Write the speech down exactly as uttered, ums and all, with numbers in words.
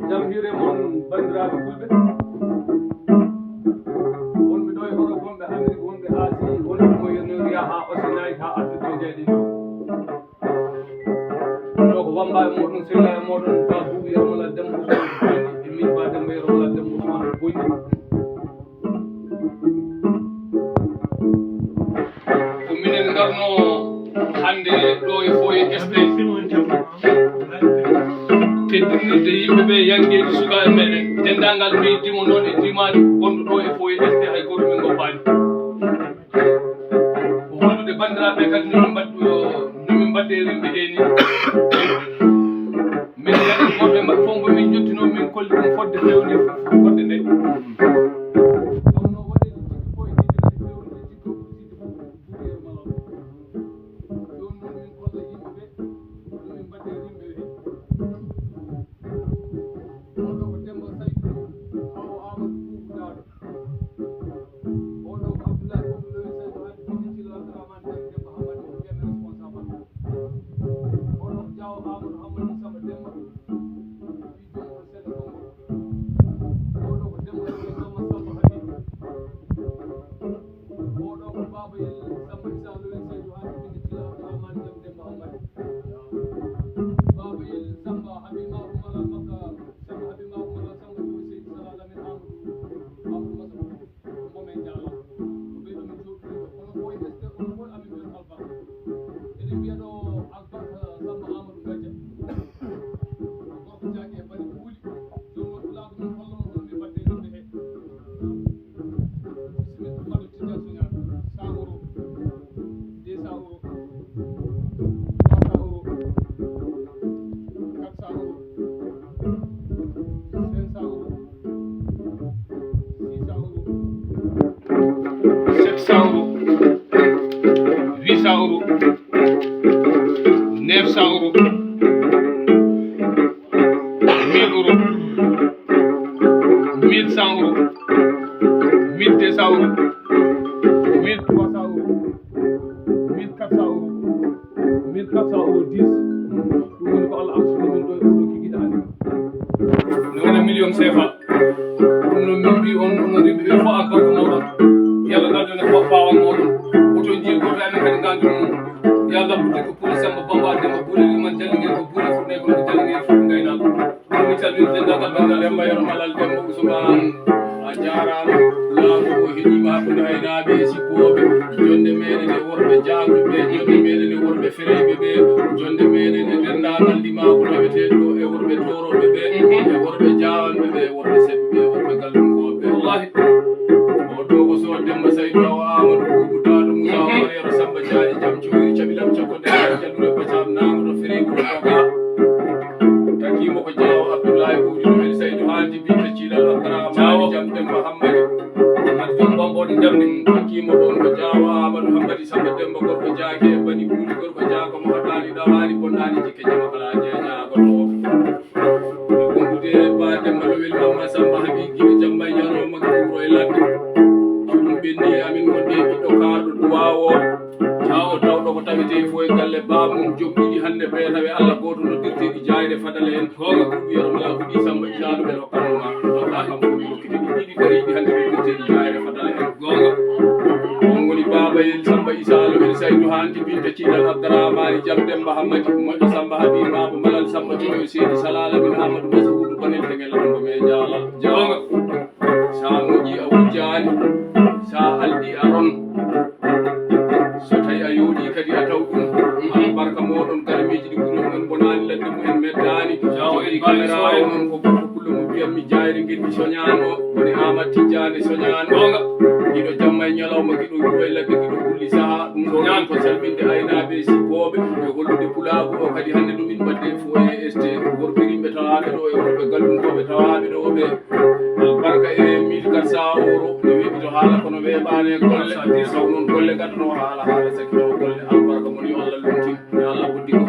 Jam hiire mon, banndiraaɓe fulɓe. Wonɓe ɗo e Europe, wonɓe Amérique, wonɓe Asie, wonɓe Moyen-Orient, haa Océanie, haa Afrique, to jeyɗen ɗo. Ɗo ko Wamba e mooɗon, Seyla e mooɗon, Ba Buubu Yero Mala Demba Ousmane Boyni, e min Ba Demba Yero Mala Demba Ousmane Boyni. Ko minen ngarno hannde ɗo e Foyer S T. Teddinirde yimɓe ɓe, yanngeeji sukaaɓe meɗen, denndaangal ɓe dimo noon e dimaali gonɗo ɗo e Foyer S T, hay gooto min ngoppaani. Ko hollude banndiraaɓe kadi no min mbaɗ-, no min mbaɗde rimɓe hee ni. Min kadi, wonɓe mbaɗ fof mbo min njottino, min kolli ɗum fodde fewni fodde nde. Kono noon waɗeede jikki fof e jikki kadi fewni jikki fof. Jooni noon min kolla yimɓe ɓe, no min mbaɗde rimɓe ɓe. Oɗo ko Demba Saydu, awo Amadou Boubou Daado. Oɗo ko Abdoulaye Boubou Lowi Saydu Hadi Fiti Thilo Abdourahmane Dem Demba Hamadi ko ɓen responsable. Oɗo ko Diaw Amadou Hamadi Samba Demba. Wi Joom Seeɗa Kongo. Oɗo ko Demba Lowi Mama Samba Habib. Oɗo ko Babayel Samba Issa Lowi Saydu Hadi Fiti Thilo Abdourahmane Dem Demba Hamadi. Babayel Samba Habib Maodo Mala Makka, Samba Habib Maodo Mala Samba Jowi Seydi Sala Lamin Amadou, Amadou Masaba. Ko min jaalaa. Ko ɓee ɗoo min jooɗii ɗoo. Kono ko e nder, kono ko amin mbiyon albarka. Eɗen mbiya ɗoo albarka Samba Amadou Gajja. Gorko jaaki e bani Kuuli. Jooni noon pulaagu min holla mo ɗum mi baɗde ɗum he. Simin ko Madu Tijjani Soñaan. Cent euros. Deux cents euros. Trois cents euros. Quatre cents euros. Cinq cents euros. Six cents euros. Sept cents euros. Huit cents euros. Neuf cents euros. Mille euros. Mille cent euros. Mille deux cents euros. Mille trois cents euros. Mille quatre cents euros. Mille quatre cents euros dix. Ɗum woni ko Allah arsuno min ɗo e oɗo kikiiɗe hannde. Ne wona million C F A. Ɗum noon min mbii on, ɗum noon yimɓe ɓe fof albarka mawɗo. Yalla ngal ɗon e fof baawal mawɗo. Oto njii gooto amin kadi ngal ɗum. Yalla buddi ko pour Samba Bamba Demba Buri man jallingel ko Buri fudde ko jallingel fudde ngaynaako. Ɗum mi calmini denndaangal banngal Demba Yero Malal Demba Ousmane. A jaaraama. Laamu o heɗiima hakkunde aynaaɓe e sippooɓe. Jonde meɗen e worɓe jaagɓe ɓe, jonde meɗen e worɓe fereyɓe ɓe, jonde meɗen e denndaangal ndimaagu taweteeɗo ɗo e worɓe toorooɓe ɓe, e worɓe jaawanɓe ɓe, e worɓe seɓɓe ɓe, e worɓe gallunkooɓe ɓe. Wallahi. O ɗo ko so Demba Saydu Awa Amadou Boubou Daado Moussa Omar Yero Samba Diagne Jam Cuuri Cabilam Cokko Ɗe Jallure Bacam Naango to Fereygu to Daga. Takiima ko Jaawo Abdoulaye Ɓuuɗi Ɗumel Saydu Haaldi Binta Ciilal Abdurahmani Jam Demba Hammadi. Hammadi Jom Bamboɗo Jamni. Takiima ɗoon ko Jaawo Amadou Hammadi Samba Demba gorko jaake e bani Ɓuuɗi gorko jaako mo haɗaani ɗawaani bonnaani jikke jama kala jeeñaago ɗo. Wondude e Ba Demba no welma ma Samba Habi Gino Jamba Yano Magi Wuro e Ladde. So ɗum ɓenni amin wonde e ɓiɗɗo kaarɗo duwaawo. Tawo tawɗo ko tawetee fof e galle baaba mum joom ɗiɗi hannde ɓe tawi Allah gooto noddirteeɗi jaayre fadala en. Gooto ɗum wiyata mala ko ɗi Samba Issa ɗum en hokkatno ma. Tawɗa kam ɗum rokkite ɗi ɗiɗi kariɗi hannde noddirteeɗi jaayre fadala en. Gooto. On woni baaba en Samba Issa Lo en Saydu Hanti Binta Ciidal Abdaraamaani Jam Demba Hammadi moƴƴo Samba Habi Maaba Malal Samba Joyo Seydi Salaala min Amadou Masuudu Banel Tegel Lambo me jaala. Gooto. Sa moƴƴi a wujjaani, sa alɗi a ron. So tawi a yooɗi kadi a taw ɗum. Albarka moɗon garmeji ɗi ɓuri on bonaani ladde mumen meddaani. Jogi caméra o noon ko gorko pullo mo mbiyammi Jaayre Ngenndi soñaano. Woni Amat Tijjaane soñaano. Giɗo jamma e ñalawma, giɗo wuro e ladde, giɗo kulli saha. Ɗum ɗo noon ko salminde aynaaɓe e sippooɓe e hollude pulaagu o kadi hannde no min mbaɗde fof e S T. Worɓe rimɓe tawaaɓe ɗo e worɓe gallunkooɓe tawaaɓe ɗo ɓe. Albarka e mille quatre cents euros no weeɓi to haala kono weeɓaani e golle. Taw noon golle ngaddanoo haala, haala sakkitoo golle. Albarka mon yo Allah luntin, yo Allah udditu.